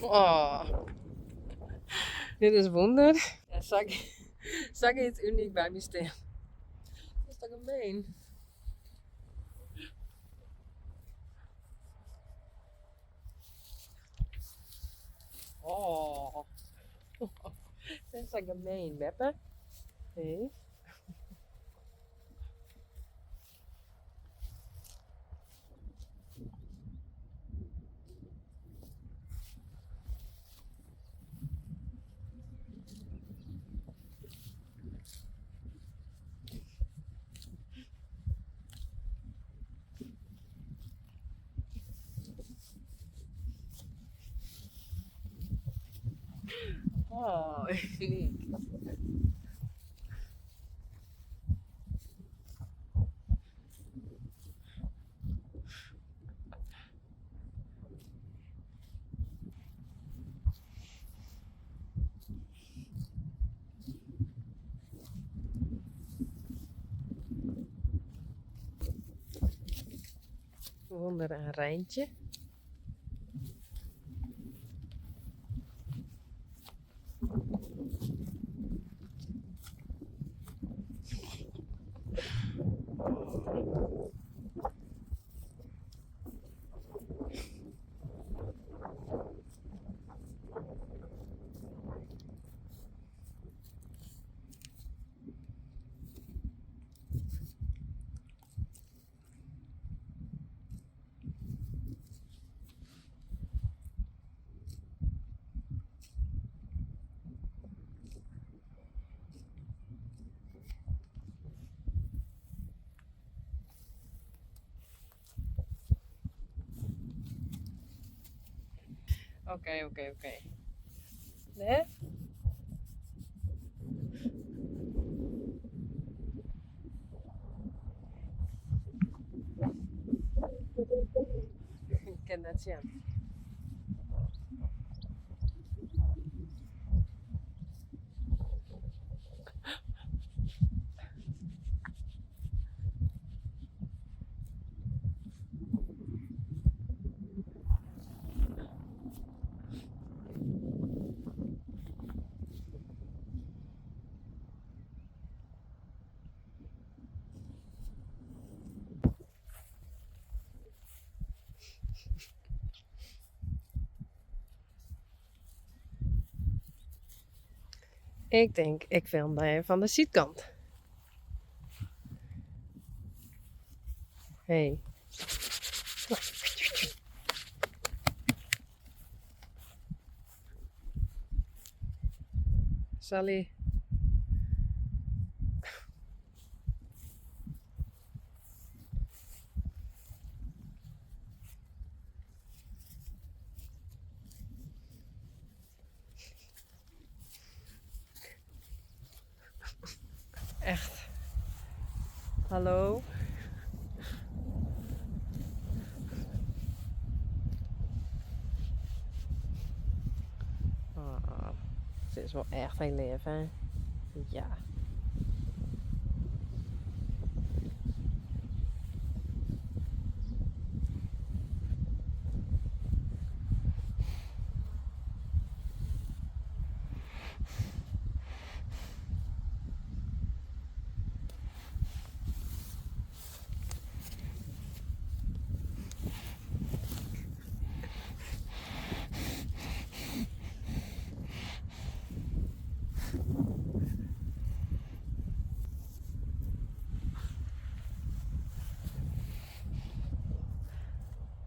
Oh. Dit is wûnder. Ja, sa, sa giet Uniek by my stean. Dat is toch gemeen? Oh. Dat is toch gemeen, Beppe? Hey. Oh, uniek. Wûnder in reintje. Oké, oké, oké. Nee? Ik kin net sjen. Ik tink, ik film dy even fan de sydkant. Hey. Sally. Echt. Hallo. Oh, se is wol echt hiel leaf, hè? Ja.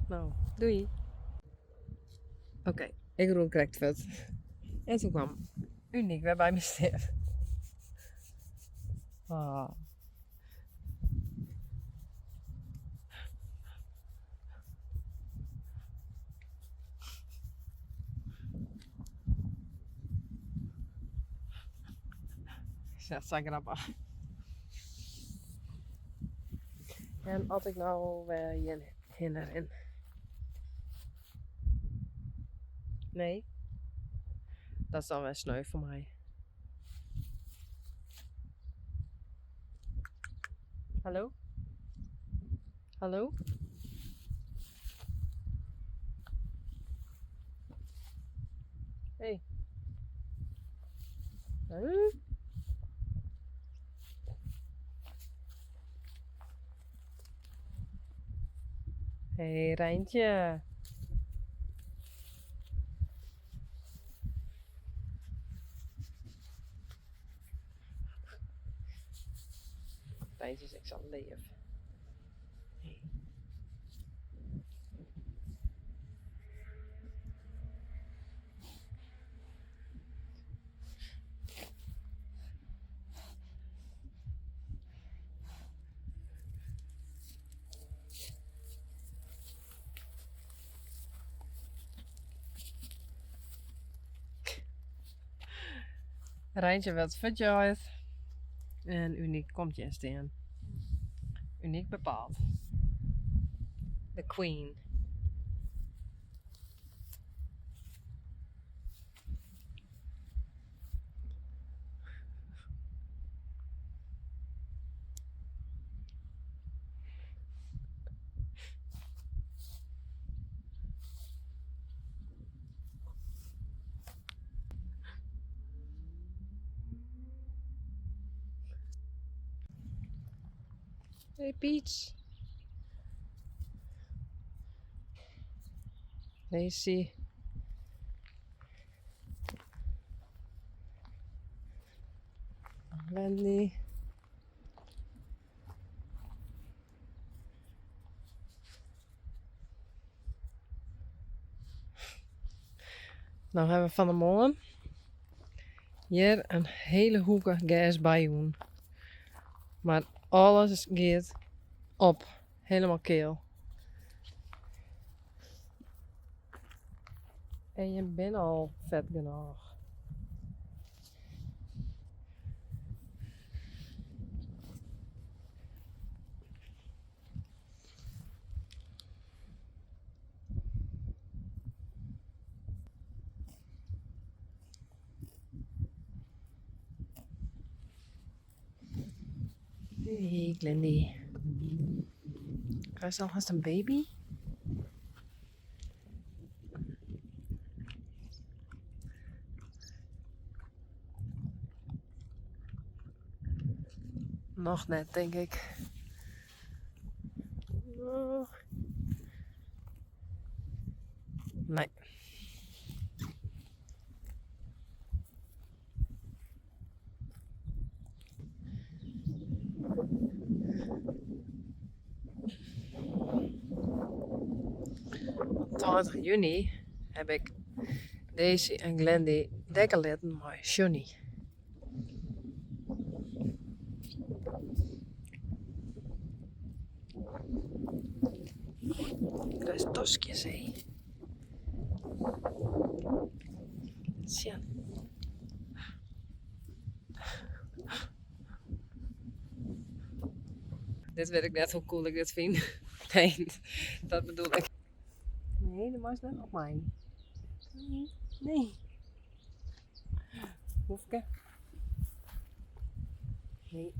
No, doei. Oké, ik rûn krekt fuort. En toen kwam Uniek wer by my stean. Oh. Is echt sa grappich. En as ik no wer hjir hinne rin. Nee, dat is dan wer sneu foar my. Hallo? Hallo? Hey. Huh? Hey, Reintje. Reintje is ek sa leaf. Reintje wurdt fuortjaaid en Uniek komt hjir stean. Uniek bepaalt. The Queen. Hey Peach. Daisy. Wendy. No hawwe we fan 'e moarn hjir in hiele hoeke gers byjûn. Mar alles giet op, helemaal keal. En je binne al fet genôch. Hey Glendy. Krijst alvast in baby? Noch net, tink ik. Nee. Op 20 juny heb ik Daisy en Glendy dekke litten mei Johnny. Krijst toskjes, hé. Sjen. Dit wit ik net hoe cool ik dit fyn. Nee, dat bedoel ik. Nee, do meist net op my. Nee. Hoefke. Nee.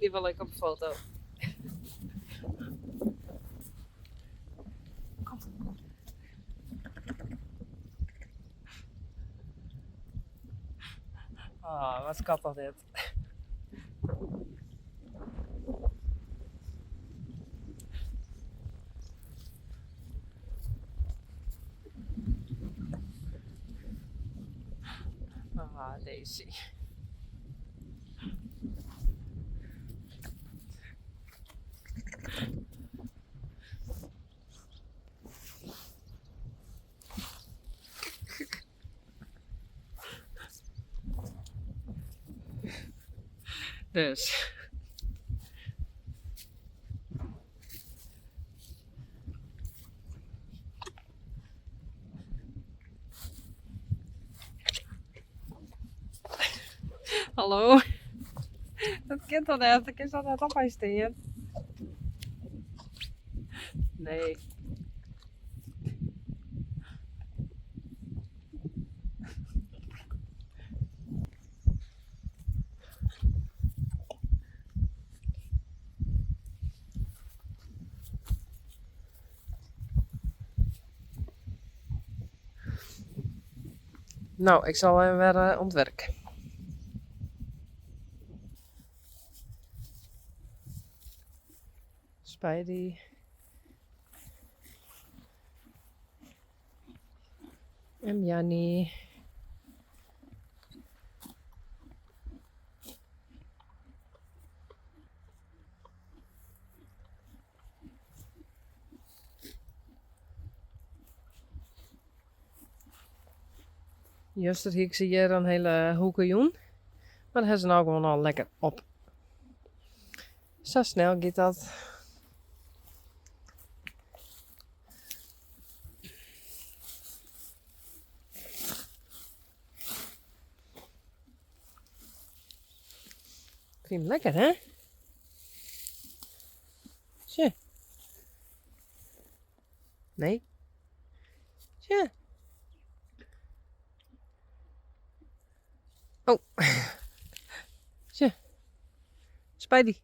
Dy wol ik op foto. Kom. Oh, wat skattich dit. Ah, Daisy. Dus. Hallo. Dat kin toch net? Dêr kinst toch net op my stean? Nee. No, ik sil even wer oan it wurk. Spidey. En Jannie. Juster hie ik se hjir in hiele hoeke jûn, mar dat ha se no gewoan al lekker op. Sa snel giet dat. Fyn him lekker, hè? Sjoch. Nee. Sjoch. Oh. Sjoch. Spidey.